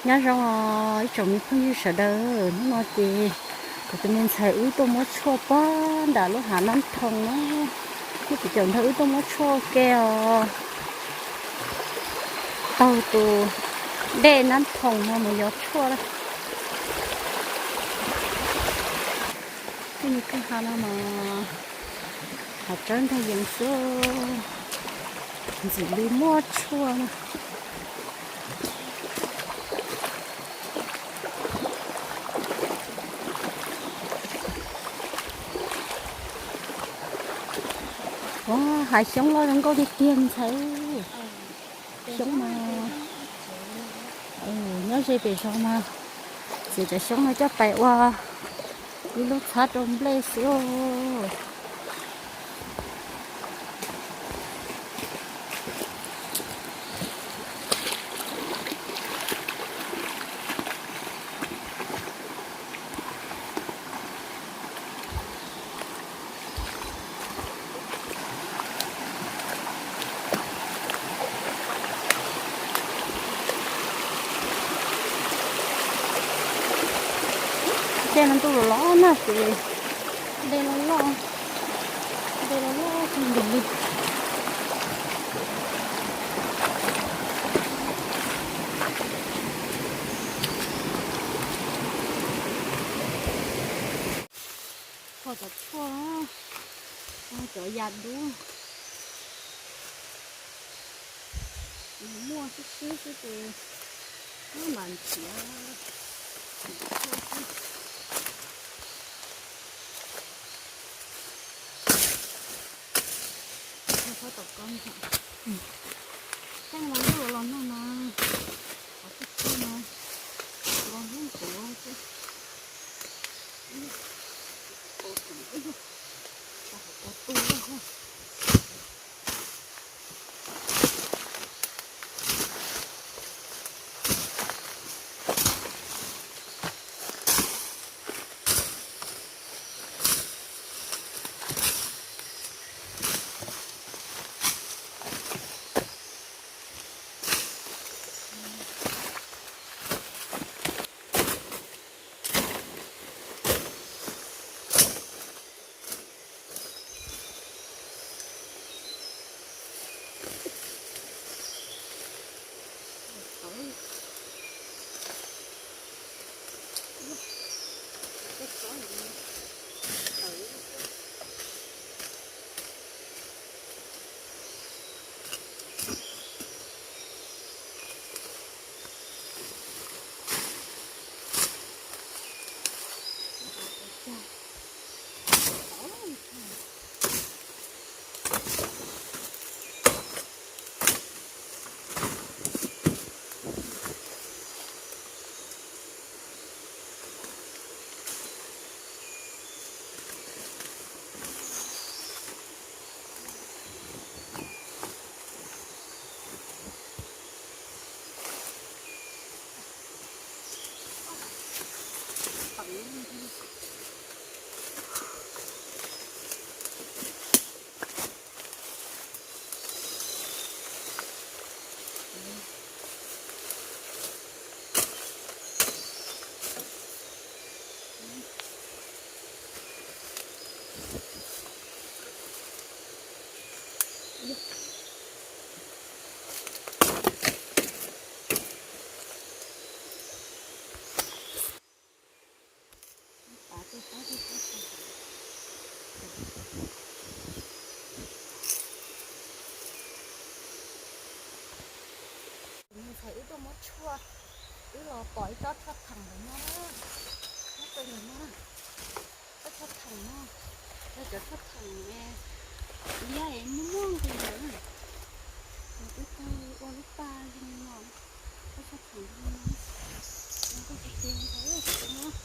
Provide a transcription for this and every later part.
Nyob zoo os ib tsoom me phooj ywg sawv daws, hnub no ces kuv tus me ntxhais wb tuaj muab tshuaj puag nram lub hav Nab Thoo na. Wb tus caum nrog wb tuaj muab tshuaj ua ke os. Taug tus dej Nab Thoo no mus yos tshuaj na. Tej me kwj ha no mas hav tsawb ntag yees xwb, ntxim li muaj tshuaj na. Ua, hav xyoob loj zoo nkauj tiag tiag ntxhais. Xyoob mas, nyob ze pem zos mas txiav cov xyoob no coj pais ua ib lub txhab rau nplej xwb. Tej no ntuj los los na ces dej loj loj, dej loj loj kawg nkaus li. Kho cov tshuaj, cov yas dub, muaj xwb xwb xwb ces mam nrhiav. Tej no ntuj los los nag mas, qhov tij tij no los hnub ntuav xwb. Ntxhais wb tuaj muab tshuaj, wb los pom ib tsob tshuaj theem ntawm no, nyob pem ntawm no. Tsob tshuaj theem no yog cov tshuaj theem liab es muaj muaj nqis ntawd na. Twb tau ua lub paj zoo li no, tsob tshuaj theem zoo li no. Zoo nkauj tiag tiag, ntxhais, kuv muab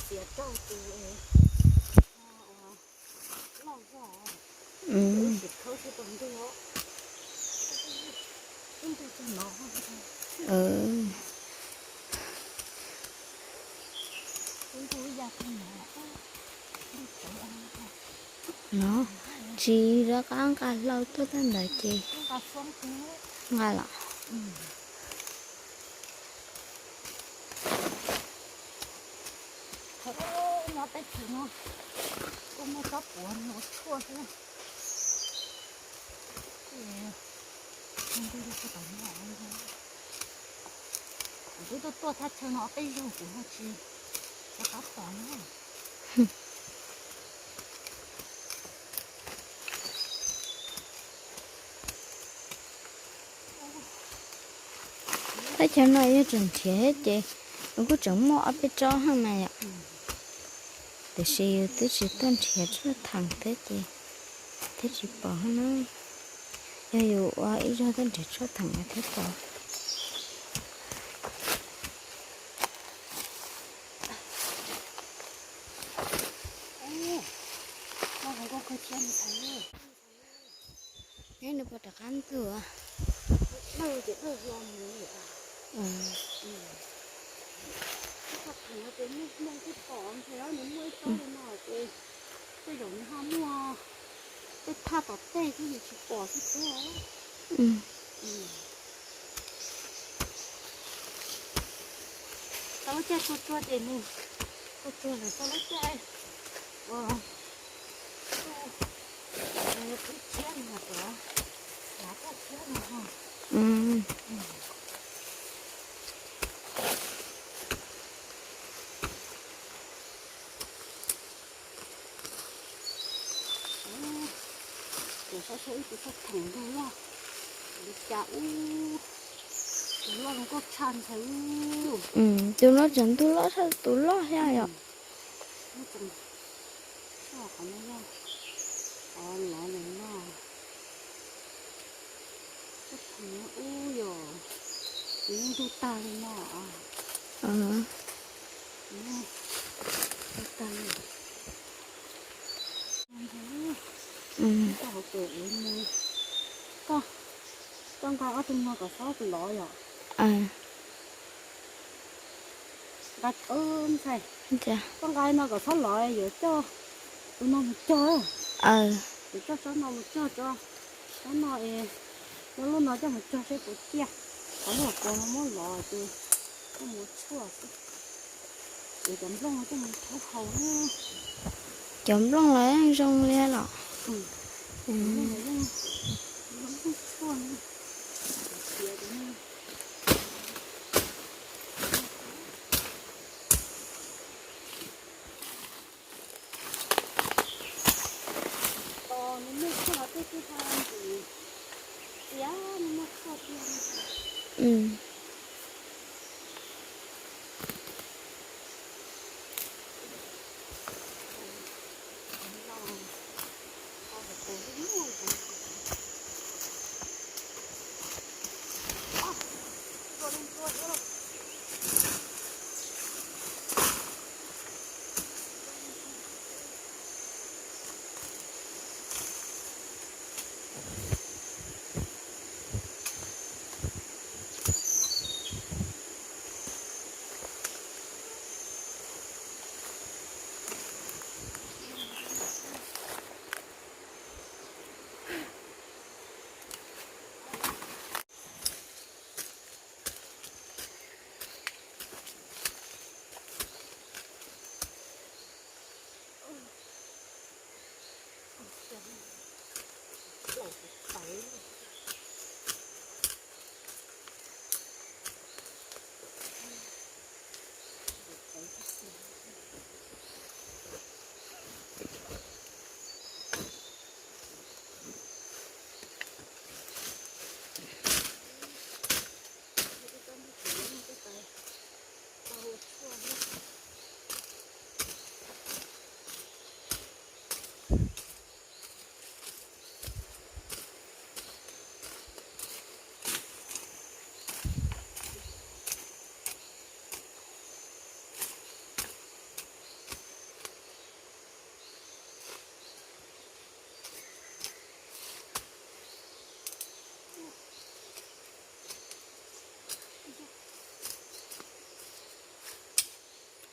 txiav rau tus loj zog, tsis khawb tsis tau ntug. Ib ntug txog no, ib ntug ya txog no. No, tsis rov qab nqa hlau tuaj tag ntawd ces nqa los. Nyob teb chaws no kuj muaj tsob puav no ua tshuaj xwb. Kuv twb tuaj tuaj thaj chaw no peb zaug kuv ho tsis rov qab pom na. Thaj chaw no yog tseem nrhiav thiab ces nws kuj tseem muaj ob peb tsob heev mas yom. Tiam sis yus twb tsis tuaj nrhiav tshuaj theem thiab ces thiaj tsis pom na. Yog yus ua ib zaug tuaj nrhiav tshuaj theem mas thiaj pom. Neb nws puas rov qab ntug? Tej zaum nws ho muaj tej thaj tom tej thiab yus tsis pom xwb thiab. Tau lub caij tsuag tsuag ces nws tsuag tsuag lawm, tau lub caij qub tshiab no mas cov hnav thaj tshiab no ho. Kuv saib saib ib tus tshaj theem ntug loj li cas ub, tus loj zoo nkauj tshaj ntshai ub. Tus no tseem ntug loj tshaj tus loj thiab yom. Qhov no yog qhov lov ntawm no. Tshaj theem ub yom, nws yeej ntug tag li no. Ntug tag li. Koj, koj nqa ob tug no kom xob lov yom. Nqa, ntxhais, koj nqa no kom xob lov yuav coj tus no mus cog. Yuav coj tsob no mus cog tso. Tsob no es, coj lub no coj mus cog seb puas ciaj. Qhov lub hauv paus no muab lov ces coj mus ua tshuaj xwb. Ces cov nplooj no coj mus rhaub haus na. Cov nplooj los yeej zoo li los. Nplooj tshuaj.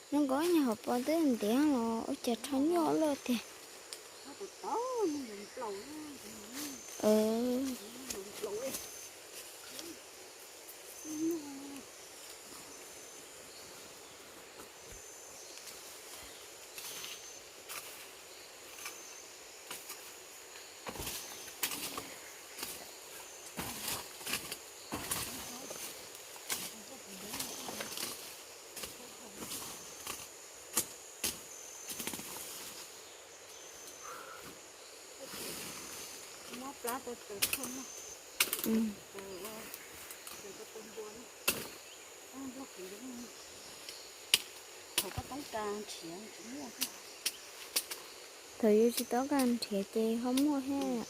Zoo nkaus nyuag hauv paus twb ntiav los ua cas rho nyuaj luaj tiag. Thaum yus tsis tau kaj nrhiav ces ho muaj thiab.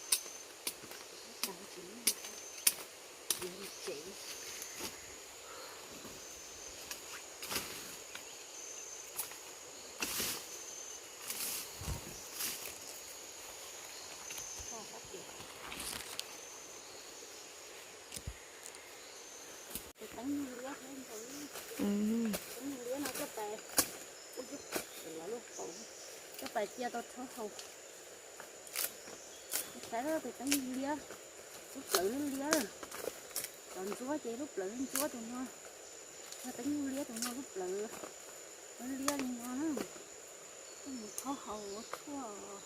Teeb nyuj liab thiab ntau. Teeb nyuj liab no coj pais, coj pais cia tau rhaub haus. Saib tus teeb nyuj liab, lub plawv liab liab. Cov ntsuab ces lub plawv ntsuab tus no, yog teeb nyuj liab tus no lub plawv liab li no na. Coj mus rhaub haus ua tshuaj.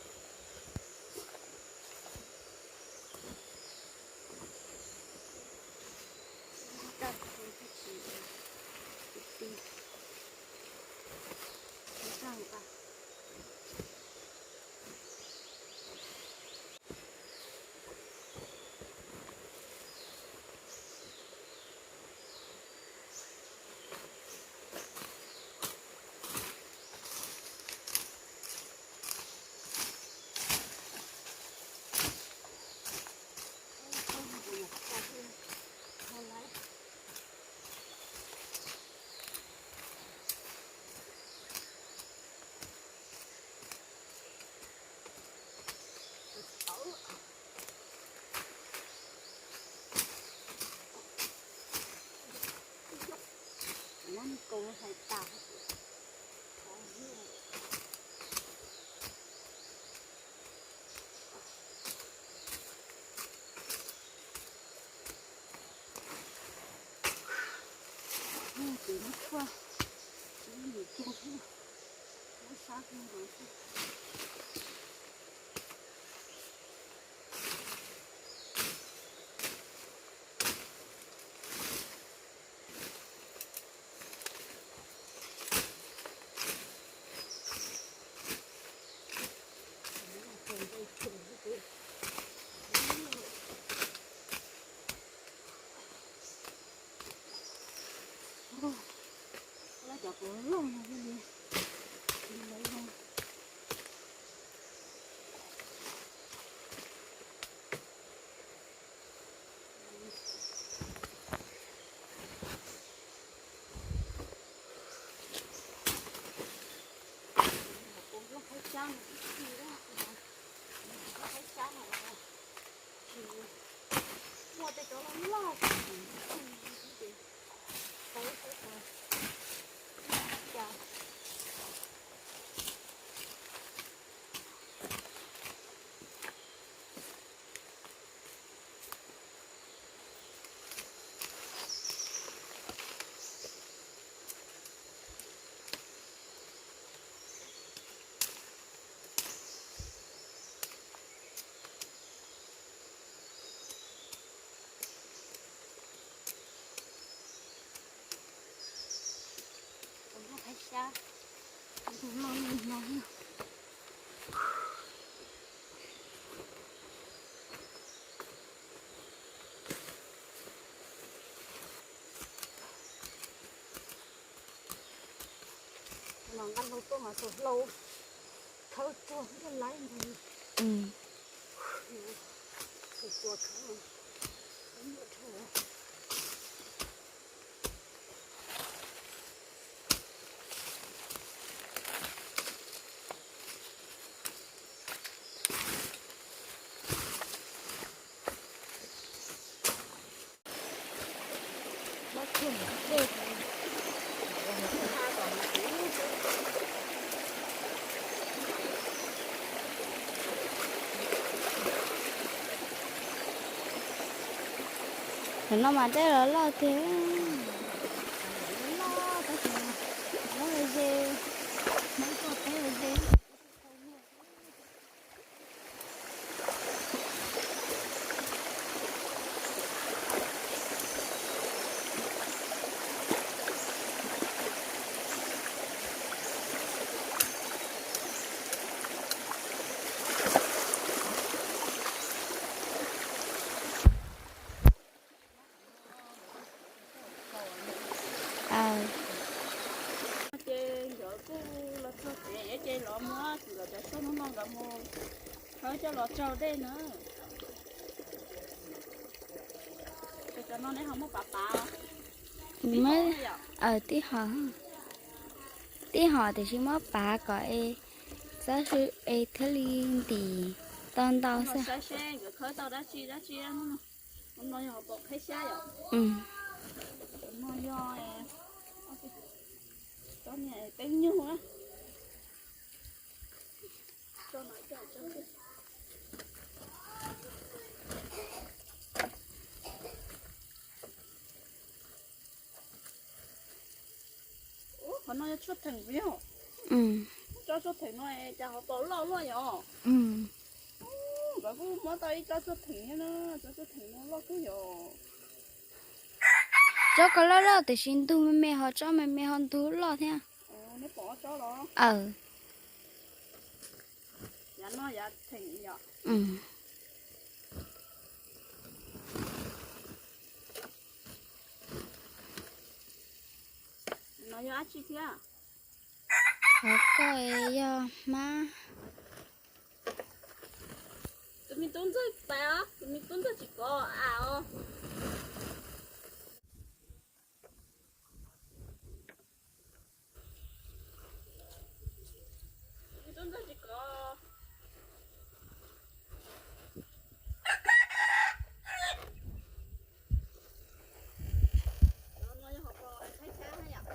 Ces muab tshuaj, muab lim kiag thiab, muab sab kiag nkaus thiab. Lawv cov puav leej no li, li lawv zoo. Qhaib xyab no tib si, qhaib xyab no tsis muaj, tej cov loj loj ces qhaib xyab no. Tus no qhaib xyab, tus no li no. Mas nqa hlau tuaj mas txaus hlau, khawb tsuag ntiaj laib ntag. Txaus tsuag khawb, khawb nyuaj dhau. Thaum no mas dej los loj tiag. Loj tab sis muab ze, muab tuaj peb ze. Ces nkawd kuj los txog tsev ces los muab txiv lawv cov tshuaj hnub no nkawd mus khawb coj los tsau dej na. Cov no nej ho muab pav pav. Tib hom, tib hom tiam sis muab pav kom es txhob swb es thiaj li ntim tau ntau xwb. Saib seb nkawd khawb tau dab tsi dab tsi. No yog hauv paus qhaib xyab yom. No yog peb nyuag na. Qhov no yog tshuaj theem puas yog? Tso tshuaj theem no es cas hauv paus loj luaj yom? Nkawd kuj muab tau ib tsob tshuaj theem thiab na, tsob tshuaj theem no loj kawg yom. Tsob ko loj loj tiam sis ntug me me ho tsob me me ho ntug loj thiab. Aw. Yav no yav theem yom. No yog dab tsi thiab? Qhov ko yog hmab. Tus me tub ntxawg pais os, tus me tub ntxawg tsis kov as os. Tus me tub ntxawg tsis kov. Cov no yog hauv paus qhaib xyab yom.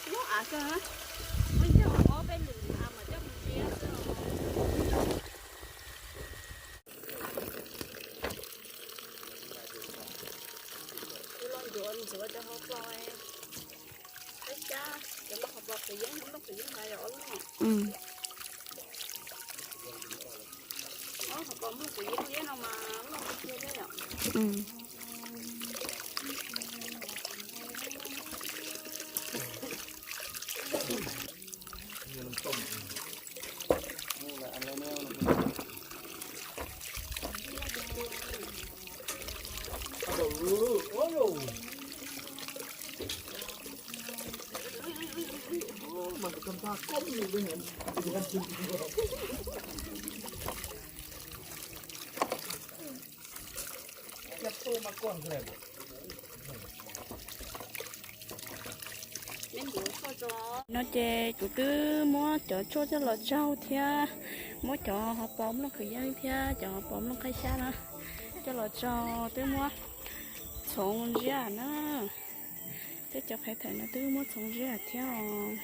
Lub av kawg, muaj ib ob peb lwm av mas coj mus ntsia xwb. Kuv los ntxuav ntxuav cov hauv paus qhaib xyab, cov no hauv paus qhwv yeeb, nplooj qhwv yeeb mas yog ob lub no. Hauv paus nplooj qhwv yeeb no mas loj tiag tiag yom. No ces kuv twb muab cov tshuaj coj los tsau thiab, muab cov hauv paus nplooj qhwv yeeb thiab cov hauv paus nplooj qhaib xyab na coj los tsau, twb muab txhoov ziab na. Thiab cov qhaiv theem no twb muab txhoov ziab thiab os.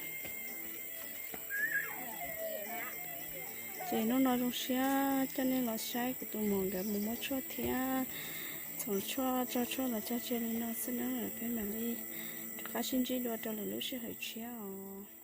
Ces hnub no zoo siab coj nej los saib kuv tus muam nkawd mus muab tshuaj thiab txhoov tshuaj, tsau tshuaj los tsau tsiaj li no xwb na. Peb mam li rov qab sib ntsib dua rau lwm lub sij hawm tshiab os.